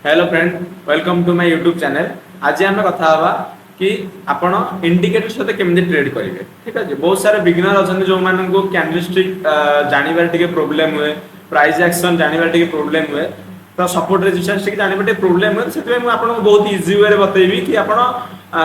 Hello friend, welcome to my YouTube channel. ଆଜି ଆମେ କଥା ହେବା କି ଆପଣ ଇଣ୍ଡିକେଟର ସହିତ କେମିତି ଟ୍ରେଡ୍ କରିବେ। ଠିକ ଅଛି, ବହୁତ ସାରା ବିଗିନର ଅଛନ୍ତି, ଯୋଉମାନଙ୍କୁ କ୍ୟାଣ୍ଡେଲଷ୍ଟିକ୍ ଜାଣିବାରେ ଟିକେ ପ୍ରୋବ୍ଲେମ ହୁଏ, ପ୍ରାଇସ୍ ଆକ୍ସନ ଜାଣିବାରେ ଟିକେ ପ୍ରୋବ୍ଲେମ ହୁଏ, ତ ସପୋର୍ଟ ରେଜିଷ୍ଟାନ୍ସ ଟିକେ ଜାଣିବା ଟିକେ ପ୍ରୋବ୍ଲେମ ହୁଏ। ସେଥିପାଇଁ ମୁଁ ଆପଣଙ୍କୁ ବହୁତ ଇଜି ୱେରେ ବତେଇବି କି ଆପଣ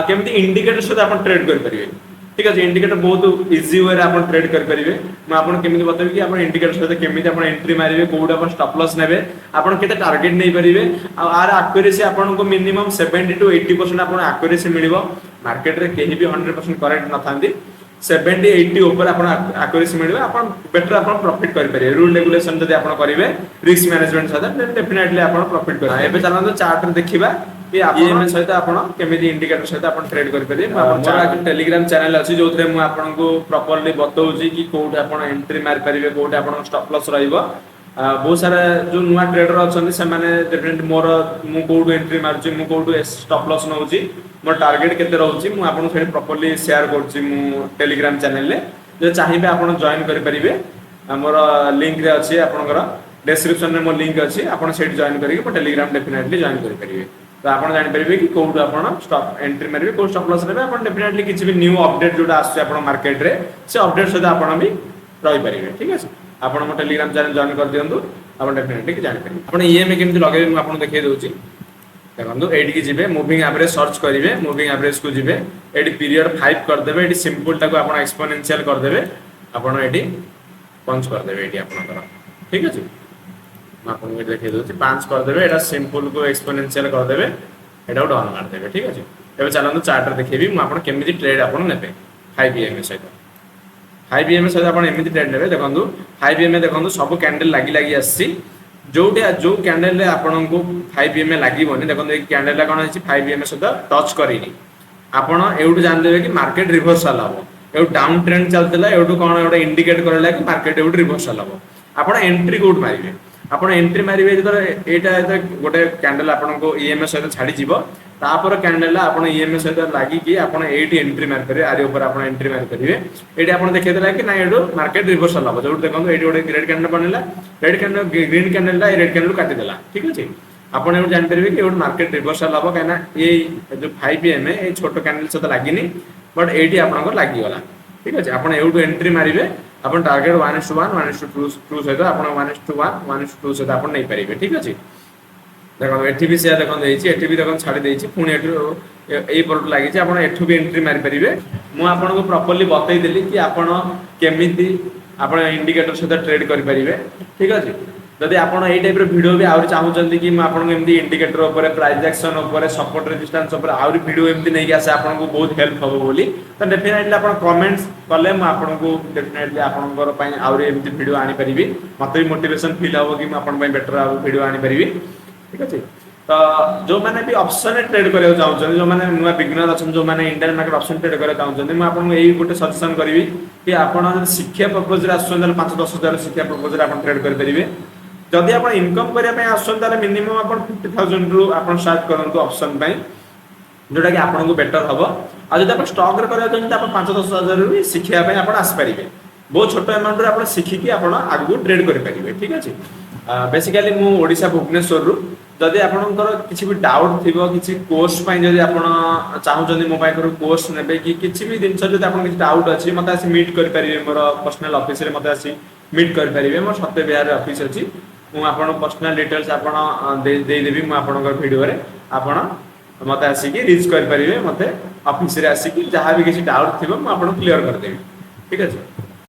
କେମିତି ଇଣ୍ଡିକେଟର ସହିତ ଆପଣ ଟ୍ରେଡ୍ କରିପାରିବେ। ଠିକ ଅଛି, ଇଣ୍ଡିକେଟର ବହୁତ ଇଜି ୱେରେ ଆପଣ ଟ୍ରେଡ୍ କରିପାରିବେ। ମୁଁ ଆପଣଙ୍କୁ କେମିତି ବତେଇବି କି ଆପଣ ଇଣ୍ଡିକେଟର ସହିତ କେମିତି ଆପଣ ଏଣ୍ଟ୍ରି ମାରିବେ, କୋଉଠି ଆପଣ ଷ୍ଟପ୍ ଲସ୍ ନେବେ, ଆପଣ କେତେ ଟାର୍ଗେଟ ନେଇପାରିବେ ଆଉ ଆର ଆକ୍ୟୁରେସି ଆପଣଙ୍କୁ ମିନିମମ୍ 70 ଟୁ 80% ଆପଣ ଆକ୍ୟୁରେସି ମିଳିବ। ମାର୍କେଟରେ କେହି ବି 100% କରେକ୍ଟ ନଥାନ୍ତି। 70-80 ଉପରେ ଆପଣ ଆକ୍ୟୁରେସି ମିଳିବ। ଆପଣ ବେଟର ଆପଣ ପ୍ରଫିଟ୍ କରିପାରିବେ। ରୁଲ ରେଗୁଲେସନ ଯଦି ଆପଣ କରିବେ ରିସ୍କ ମ୍ୟାନେଜମେଣ୍ଟ ସହିତ, ଡେଫିନେଟଲି ଆପଣ ପ୍ରଫିଟ୍ କରିବେ। ଏବେ ଚାଲନ୍ତୁ ଚାର୍ଟରେ ଦେଖିବା କି ଇଏମଏ ସହିତ ଆପଣ କେମିତି ଇଣ୍ଡିକେଟର ସହିତ ଆପଣ ଟ୍ରେଡ୍ କରିପାରିବେ। ମୁଁ ଆପଣ ମୋର ଟେଲିଗ୍ରାମ ଚ୍ୟାନେଲ ଅଛି, ଯୋଉଥିରେ ମୁଁ ଆପଣଙ୍କୁ ପ୍ରପରଲି ବତଉଛି କି କୋଉଠି ଆପଣ ଏଣ୍ଟ୍ରି ମାରିପାରିବେ, କୋଉଠି ଆପଣଙ୍କ ଷ୍ଟପ୍ ଲସ୍ ରହିବ। ବହୁତ ସାରା ଯୋଉ ନୂଆ ଟ୍ରେଡର ଅଛନ୍ତି, ସେମାନେ ଡେଫିନେଟଲି ମୋର ମୁଁ କୋଉଠୁ ଏଣ୍ଟ୍ରି ମାରୁଛି, ମୁଁ କୋଉଠୁ ଷ୍ଟପ୍ ଲସ୍ ନଉଛି, ମୋର ଟାର୍ଗେଟ କେତେ ରହୁଛି, ମୁଁ ଆପଣଙ୍କୁ ସେଠି ପ୍ରପରଲି ସେୟାର କରୁଛି ମୁଁ ଟେଲିଗ୍ରାମ ଚ୍ୟାନେଲରେ। ଯଦି ଚାହିଁବେ, ଆପଣ ଜଏନ୍ କରିପାରିବେ। ଆମର ଲିଙ୍କରେ ଅଛି, ଆପଣଙ୍କର ଡେସ୍କ୍ରିପସନରେ ମୋ ଲିଙ୍କ ଅଛି। ଆପଣ ସେଇଠି ଜଏନ୍ କରିକି ମୋ ଟେଲିଗ୍ରାମ ଡେଫିନେଟଲି ଜଏନ୍ କରିପାରିବେ। ତ ଆପଣ ଜାଣିପାରିବେ କି କୋଉଠୁ ଆପଣ ଷ୍ଟପ୍ ଏଣ୍ଟ୍ରି ମାରିବେ, କୋଉ ଷ୍ଟପ୍ ଲସ୍ ନେବେ। ଆପଣ ଡେଫିନେଟଲି କିଛି ବି ନ୍ୟୁ ଅପଡେଟ୍ ଯୋଉଟା ଆସୁଛି ଆପଣ ମାର୍କେଟରେ, ସେ ଅପଡେଟ୍ ସହିତ ଆପଣ ବି ରହିପାରିବେ। ଠିକ ଅଛି, ଆପଣ ମୋ ଟେଲିଗ୍ରାମ ଚ୍ୟାନେଲ ଜଏନ୍ କରିଦିଅନ୍ତୁ, ଆପଣ ଡେଫିନେଟଲି ଜାଣିପାରିବେ। ଆପଣ ଇଏମଏ କେମିତି ଲଗେଇବେ, ମୁଁ ଆପଣଙ୍କୁ ଦେଖେଇ ଦଉଛି। ଦେଖନ୍ତୁ, ଏଇଠିକି ଯିବେ, ମୁଭିଂ ଆଭରେଜ ସର୍ଚ୍ଚ କରିବେ, ମୁଭିଂ ଆଭରେଜ କୁ ଯିବେ, ଏଇଠି ପିରିୟଡ 5 କରିଦେବେ, ଏଇଠି ସିମ୍ପଲ ଟାକୁ ଆପଣ ଏକ୍ସପୋନେନ୍ସିଆଲ କରିଦେବେ, ଆପଣ ଏଇଠି ପଞ୍ଚ କରିଦେବେ ଏଇଠି ଆପଣଙ୍କର। ଠିକ ଅଛି, ମୁଁ ଆପଣଙ୍କୁ ଏଠି ଦେଖେଇ ଦଉଛି। 5 କରିଦେବେ, ଏଇଟା ସିମ୍ପଲ କୁ ଏକ୍ସପୋନେନ୍ସିଆଲ କରିଦେବେ, ଏଇଟାକୁ ଡନ୍ ମାରିଦେବେ। ଠିକ ଅଛି, ଏବେ ଚାଲନ୍ତୁ ଚାର୍ଟରେ ଦେଖେଇବି ମୁଁ ଆପଣ କେମିତି ଟ୍ରେଡ୍ ଆପଣ ନେବେ 5 ଇଏମଏ ସହିତ। 5 ଇଏମଏ ସହିତ ଆପଣ ଏମିତି ଟ୍ରେଡ୍ ନେବେ। ଦେଖନ୍ତୁ, 5 ଇଏମଏ ଦେଖନ୍ତୁ, ସବୁ କ୍ୟାଣ୍ଡେଲ ଲାଗି ଲାଗି ଆସିଛି। ଯୋଉଠି ଯୋଉ କ୍ୟାଣ୍ଡେଲରେ ଆପଣଙ୍କୁ 5 ଇଏମଏ ଲାଗିବନି, ଦେଖନ୍ତୁ, ଏଇ କ୍ୟାଣ୍ଡେଲଟା କଣ ହେଇଛି? 5 ଇଏମଏ ସହିତ ଟଚ୍ କରିନି। ଆପଣ ଏଇଠୁ ଜାଣିଦେବେ କି ମାର୍କେଟ ରିଭର୍ସାଲ ହବ। ଏଇଠୁ ଡାଉନ ଟ୍ରେଣ୍ଡ ଚାଲିଥିଲା, ଏଇଠୁ କଣ ଗୋଟେ ଇଣ୍ଡିକେଟ କରିଲା କି ମାର୍କେଟ ଏଇଠୁ ରିଭର୍ସାଲ ହବ। ଆପଣ ଏଣ୍ଟ୍ରି କୋଉଠି ମାରିବେ? ଆପଣ ଏଣ୍ଟ୍ରି ମାରିବେ ଯେତେବେଳେ ଏଇଟା ଯେତେବେଳେ ଗୋଟେ କ୍ୟାଣ୍ଡେଲ ଆପଣଙ୍କୁ ଇଏମଏ ସହିତ ଛାଡିଯିବ, ତାପରେ କ୍ୟାଣ୍ଡେଲ ଆପଣ ଇଏମଏ ସହିତ ଲାଗିକି ଆପଣ ଏଇଠି ଏଣ୍ଟ୍ରି ମାରିପାରିବେ। ଆରି ଉପରେ ଆପଣ ଏଣ୍ଟ୍ରି ମାରିପାରିବେ। ଏଇଠି ଆପଣ ଦେଖେଇଦେଲା କି ନାଇଁ, ଏଇଠୁ ମାର୍କେଟ ରିଭର୍ସାଲ ହବ। ଯୋଉଠି ଦେଖନ୍ତୁ, ଏଇଠି ଗୋଟେ ରେଡ୍ କ୍ୟାଣ୍ଡେଲ ବନିଲା, ରେଡ୍ କ୍ୟାଣ୍ଡେଲ, ଗ୍ରୀନ କ୍ୟାଣ୍ଡେଲଟା ଏଇ ରେଡ୍ କ୍ୟାଣ୍ଡେଲ କାଟିଦେଲା। ଠିକ ଅଛି, ଆପଣ ଏଇଠୁ ଜାଣିପାରିବେ କି ଏଇଠୁ ମାର୍କେଟ ରିଭର୍ସାଲ ହବ, କାହିଁକିନା ଏଇ ଯୋଉ 5 ଇଏମଏ ଏଇ ଛୋଟ କ୍ୟାଣ୍ଡେଲ ସହିତ ଲାଗିନି, ବଟ୍ ଏଇଠି ଆପଣଙ୍କର ଲାଗିଗଲା। ଠିକ ଅଛି, ଆପଣ ଏଇଠୁ ଏଣ୍ଟ୍ରି ମାରିବେ। ଆପଣ ଟାର୍ଗେଟ 1:1, 1:2 ସହିତ ଆପଣ 1:1, 1:2 ସହିତ ଆପଣ ନେଇପାରିବେ। ଠିକ ଅଛି, ଦେଖନ୍ତୁ, ଏଠି ବି ସେୟା ଦେଖନ୍ତୁ ହେଇଛି। ଏଠି ବି ଦେଖନ୍ତୁ ଛାଡି ଦେଇଛି, ପୁଣି ଏଠୁ ଏଇ ପଟୁ ଲାଗିଛି। ଆପଣ ଏଠୁ ବି ଏଣ୍ଟ୍ରି ମାରିପାରିବେ। ମୁଁ ଆପଣଙ୍କୁ ପ୍ରପରଲି ବତେଇଦେଲି କି ଆପଣ କେମିତି ଆପଣ ଇଣ୍ଡିକେଟର ସହିତ ଟ୍ରେଡ୍ କରିପାରିବେ। ଠିକ ଅଛି, ଯଦି ଆପଣ ଏଇ ଟାଇପର ଭିଡିଓ ବି ଆହୁରି ଚାହୁଁଛନ୍ତି କି ମୁଁ ଆପଣଙ୍କୁ ଏମିତି ଇଣ୍ଡିକେଟର ଉପରେ, ପ୍ରାଇସ୍ ଆକ୍ସନ ଉପରେ, ସପୋର୍ଟ ରେଜିଷ୍ଟାନ୍ସ ଉପରେ ଆହୁରି ଭିଡିଓ ଏମିତି ନେଇକି ଆସେ, ଆପଣଙ୍କୁ ବହୁତ ହେଲ୍ପ ହବ ବୋଲି, ତ ଡେଫିନେଟଲି ଆପଣ କମେଣ୍ଟସ କଲେ ମୁଁ ଆପଣଙ୍କୁ ଡେଫିନେଟଲି ଆପଣଙ୍କର ପାଇଁ ଆହୁରି ଏମିତି ଭିଡିଓ ଆଣିପାରିବି। ମତେ ବି ମୋଟିଭେସନ ଫିଲ୍ ହବ କି ମୁଁ ଆପଣଙ୍କ ପାଇଁ ବେଟର ଆଉ ଭିଡିଓ ଆଣିପାରିବି। ଠିକ ଅଛି, ତ ଯୋଉମାନେ ବି ଅପସନରେ ଟ୍ରେଡ୍ କରିବାକୁ ଚାହୁଁଛନ୍ତି, ଯୋଉମାନେ ନୂଆ ବିଗିନର ଅଛନ୍ତି, ଯୋଉମାନେ ଇଣ୍ଡିଆନ ମାର୍କେଟ ଅପସନ ଟ୍ରେଡ୍ କରିବାକୁ ଚାହୁଁଛନ୍ତି, ମୁଁ ଆପଣଙ୍କୁ ଏଇ ଗୋଟେ ସଜେସନ କରିବି କି ଆପଣ ଯଦି ଶିଖିବା ପର୍ପଜରେ ଆସୁଛନ୍ତି, ତାହେଲେ 5-10 ହଜାର ଶିଖିବା ପର୍ପଜରେ ଆପଣ ଟ୍ରେଡ୍ କରିପାରିବେ। ଯଦି ଆପଣ ଇନକମ୍ କରିବା ପାଇଁ ଆସୁଛନ୍ତି, ତାହେଲେ ମିନିମମ୍ ଆପଣ 50,000 ରୁ ଆପଣ ଷ୍ଟାର୍ଟ କରନ୍ତୁ ଅପସନ ପାଇଁ, ଯୋଉଟା କି ଆପଣଙ୍କୁ ବେଟର ହବ। ଆଉ ଯଦି ଆପଣ ଷ୍ଟକରେ କରିବାକୁ ଚାହୁଁଛନ୍ତି, ଆପଣ 5-10 ହଜାରରୁ ବି ଶିଖିବା ପାଇଁ ଆପଣ ଆସିପାରିବେ। ବହୁତ ଛୋଟ ଆମାଉଣ୍ଟରେ ଆପଣ ଶିଖିକି ଆପଣ ଆଗକୁ ଟ୍ରେଡ୍ କରିପାରିବେ। ଠିକ ଅଛି, ବେସିକାଲି ମୁଁ ଓଡ଼ିଶା ଭୁବନେଶ୍ୱରରୁ। ଯଦି ଆପଣଙ୍କର କିଛି ବି ଡାଉଟ୍ ଥିବ, କିଛି କୋର୍ସ ପାଇଁ ଯଦି ଆପଣ ଚାହୁଁଛନ୍ତି, ମୋ ପାଖରୁ କୋର୍ସ ନେବେ କି କିଛି ବି ଜିନିଷ, ଯଦି ଆପଣଙ୍କ କିଛି ଡାଉଟ୍ ଅଛି, ମତେ ଆସି ମିଟ୍ କରିପାରିବେ। ମୋର ପର୍ସନାଲ ଅଫିସରେ ମତେ ଆସି ମିଟ୍ କରିପାରିବେ। ମୋର ସତ୍ୟ ବିହାରରେ ଅଫିସ ଅଛି। ମୁଁ ଆପଣଙ୍କୁ ପର୍ସନାଲ ଡିଟେଲ୍ସ ଆପଣ ଦେଇଦେବି ମୁଁ ଆପଣଙ୍କ ଭିଡିଓରେ। ଆପଣ ମତେ ଆସିକି ରିଚ୍ କରିପାରିବେ। ମତେ ଅଫିସରେ ଆସିକି ଯାହା ବି କିଛି ଡାଉଟ୍ ଥିବ, ମୁଁ ଆପଣଙ୍କୁ କ୍ଲିୟର କରିଦେବି। ଠିକ ଅଛି।